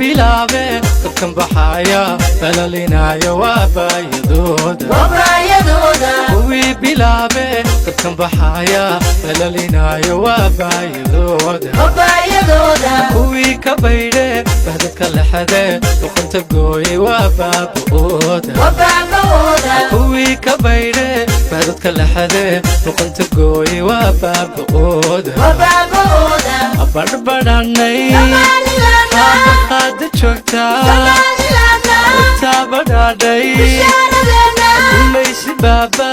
Bilaabe dadkan baxaaya balalinaayo waa baayadooda. Kuwii bilaabe dadkan baxaaya balalinaayo waa baayadooda. Kuwii ka baydhe bahdadka lexade luqunta gooyey waa baaba'ooda. Kuwii ka baydhe bahdadka lexade luqunta gooyey waa baaba'ooda. Badhbadhanay qaada joogtaa taabadhaadhay gumaysi baaba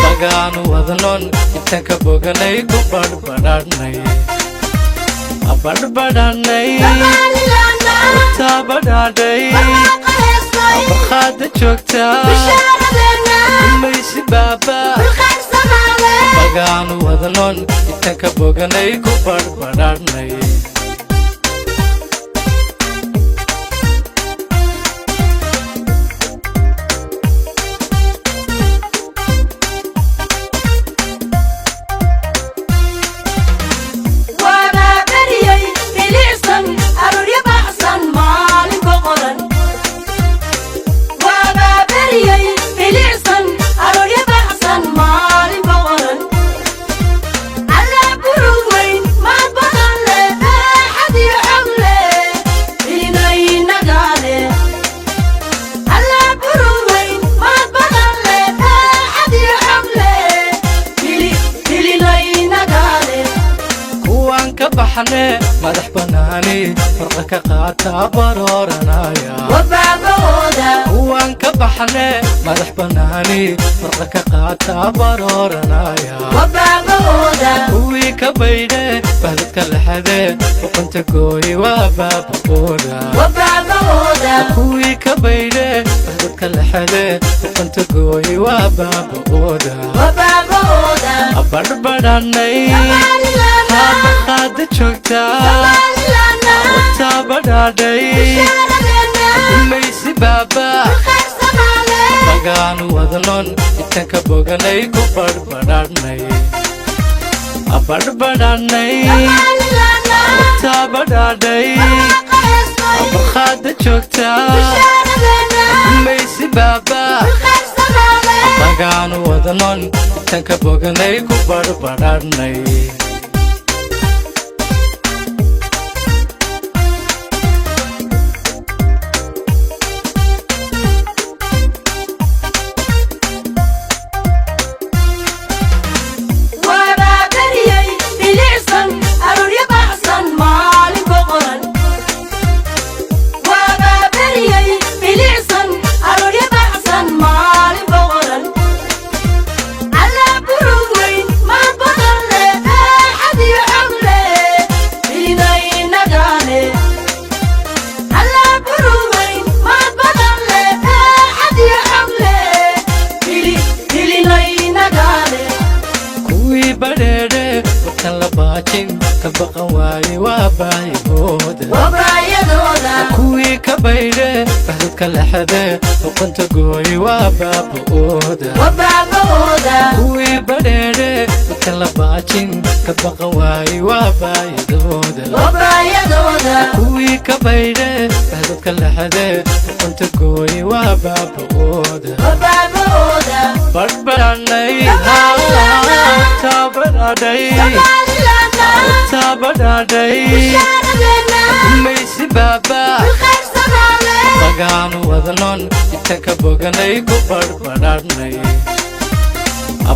bagaanu wadnon intaan ka boganay ku badhbadhanay badhbadhanay taabadhaadhay barqaada joogtaa gumaysi baaba bagaanu wadnon intaan ka boganay ku badhbadhanay. Waabaabariyey bilicsan arooryo baxsan maalin boqoran. Waabaabariyey bilicsan arooryo baxsan maalin boqoran. Allaa burug weyn mahad badan leh baaxad iyo xog leh ilinayinagaale. Allaa burug weyn mahad badan leh baaxad iyo xog leh ilinayinagaale. Kuwaan ka baxne madax bannaani farqa ka qaataa barooranaya. Kuwaan ka baxne madax bannaani farqa ka qaataa barooranaya. Kuwii ka baydhe bahdadka lexade luqunta gooye waa baaba'ooda. Kuwii ka baydhe bahdadka lexade luqunta gooye waa baaba'ooda. Badhbadhanay qaada joogtaa taabadhaadhay gumaysi baaba bagaanu wadnon intaan ka boganay ku badhbadhanay badhbadhanay taabadhaadhay barqaada joogtaa gumaysi baaba bagaanu wadnon intaan ka boganay ku badhbadhanay. Waabaabariyey bilicsan arooryo baxsan maalin boqoran. Waabaabariyey bilicsan arooryo baxsan maalin boqoran. Allaa burug weyn mahad badan leh baaxad iyo xog leh ilinayinagaale. Allaa burug weyn mahad badan leh baaxad iyo xog leh ilinayinagaale. Kuwii badheedhe warkan la baajin ka baqan waaye waa baayahooda. Kuwii ka baydhe bahdadka lexade luqunta gooye waa baaba'ooda. Kuwii badheedhe warkan la baajin ka baqan waaye waa baayadooda. Kuwii ka baydhe bahdadka lexade luqunta gooye waa baaba'ooda. Badhbadhanay taabadhaadhay taabadhaadhay gumaysi baaba bagaanu wadnon intaan ka boganay ku badhbadhanay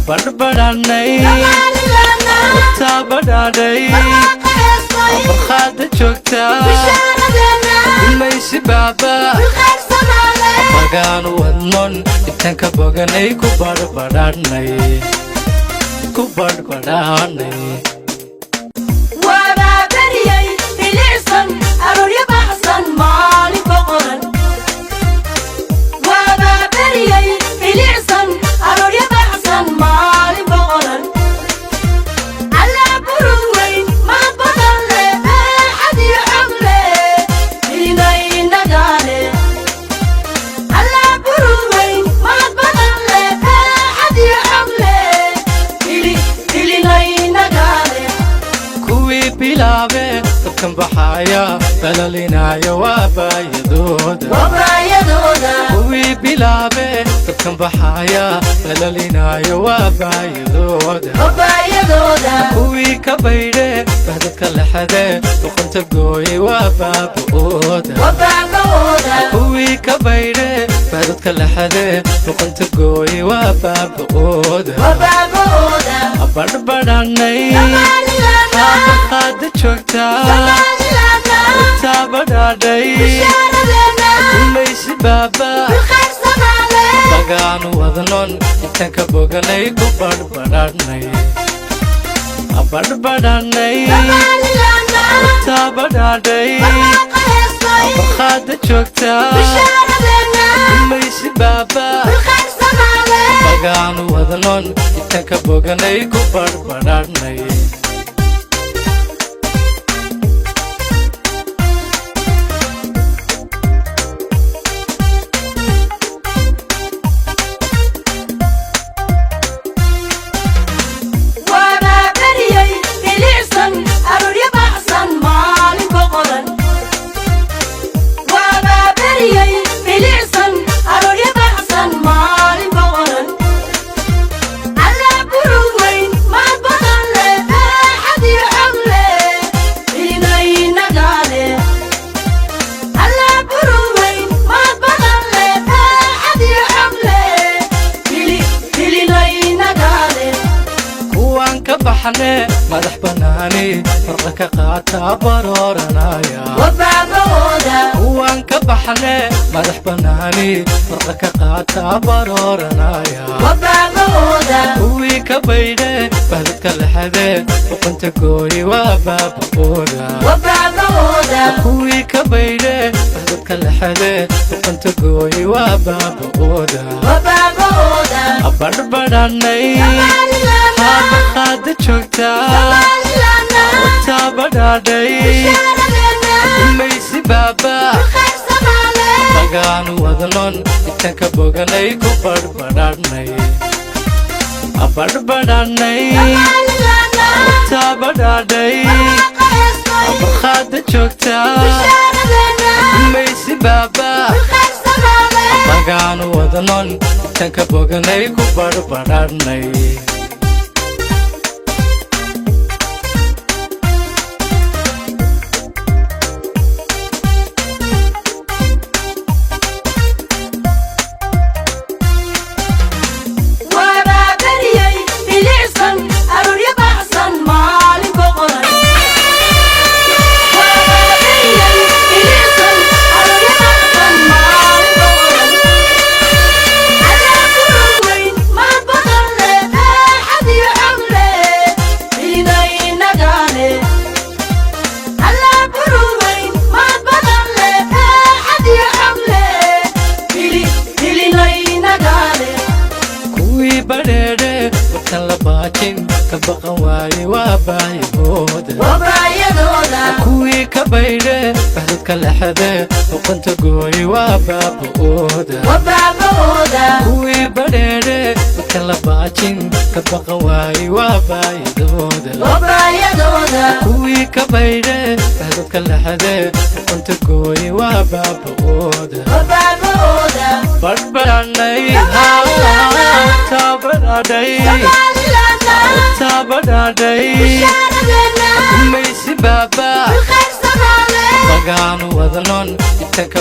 badhbadhanay taabadhaadhay barqaada joogtaa gumaysi baaba bagaanu wadnon intaan ka boganay ku badhbadhanay ku badhbadhanay. Waabaabariyey bilicsan arooryo baxsan maalin boqoran. Waabaabariyey bilicsan arooryo baxsan maalin boqoran. Allaa burug weyn mahad badan leh baaxad iyo xog leh ilinayinagaale. Allaa burug weyn mahad badan leh baaxad iyo xog leh ilinayinagaale. Baxaya balalinaya waa baayadooda. Wabaayadooda. Kuwii bilaabe dadkan baxaya balalinaya waa baayadooda. Wabaayadooda. Kuwii ka baydhe bahdadka lexade luqunta gooyey waa baaba'ooda. Wabaaba'ooda. Kuwii ka baydhe bahdadka lexade luqunta gooyey waa baaba'ooda. Wabaaba'ooda. Badhbadhanay. Somaliland. Qaada joogtaa. Somaliland. Taabadhaadhay. Bishaaradeena. Gumaysi baaba. Bilkhayr Soomaali. Bagaanu wadnon intaan ka boganay ku badhbadhanay, badhbadhanay. Somaliland. Taabadhaadhay. Barwaaqa heestay. Qaada joogtaa. Bishaaradeena. Gumaysi baaba. Bilkhayr Soomaali. Bagaanu wadnon intaan ka boganay ku badhbadhanay. Waabaabariyey bilicsan arooryo baxsan maalin boqoran. Waabaabariyey bilicsan arooryo baxsan maalin boqoran. Allaa burug weyn mahad badan leh baaxad iyo xog leh ilinaynagaa leh. Allaa burug weyn mahad badan leh baaxad iyo xog leh ilinaynagaa leh. Kuwaan ka baxne madax bannaani farqa ka qaataa barooranaya. Wabaaba'ooda. Kuwaan ka baxne madax bannaani farqa ka qaataa barooranaya. Wabaaba'ooda. Kuwii ka baydhe bahdadka lexade luqunta gooye waa baaba'ooda. Wabaaba'ooda. Kuwii ka baydhe bahdadka lexade luqunta gooye waa baaba'ooda. Wabaaba'ooda. Badhbadhanay. Somaliland. Qaada joogtaa. Somaliland. Taabadhaadhay. Bishaaradeena. Gumaysi baaba. Bilkhayr Soomaali. Bagaanu wadnon intaan ka boganay ku badhbadhanay, badhbadhanay. Somaliland. Taabadhaadhay. Barwaaqa heestay. Qaada joogtaa. Bishaaradeena. Gumaysi baaba. Bilkhayr Soomaali. Bagaanu wadnon intaan ka boganay ku badhbadhanay. Waabaabariyey bilicsan arooryo baxsan maalin boqoran. Waabaabariyey bilicsan arooryo baxsan maalin boqoran. Allaa burug weyn mahad badan leh baaxad iyo xog leh ilinaynagaa leh. Allaa burug weyn mahad badan leh baaxad iyo xog leh ilinaynagaa leh. Kuwii badheedhe markaan la baajin ka baqan waaye waa baayahooda. Wabaayadooda. Kuwii ka baydhe bahdadka lexade luqunta gooye waa baaba'ooda. Wabaaba'ooda. Kuwii badheedhe markaan la baajin ka baqan waaye waa baayadooda. Wabaayadooda. Kuwii ka baydhe bahdadka lexade luqunta gooye waa baaba'ooda. Wabaaba'ooda. Badhbadhanay. Somaliland. Taabadhaadhay. Somaliland. Taabadhaadhay. Bishaaradeena. Gumaysi baaba. Bilkhayr Soomaali. Bagaanu wadnon intaan ka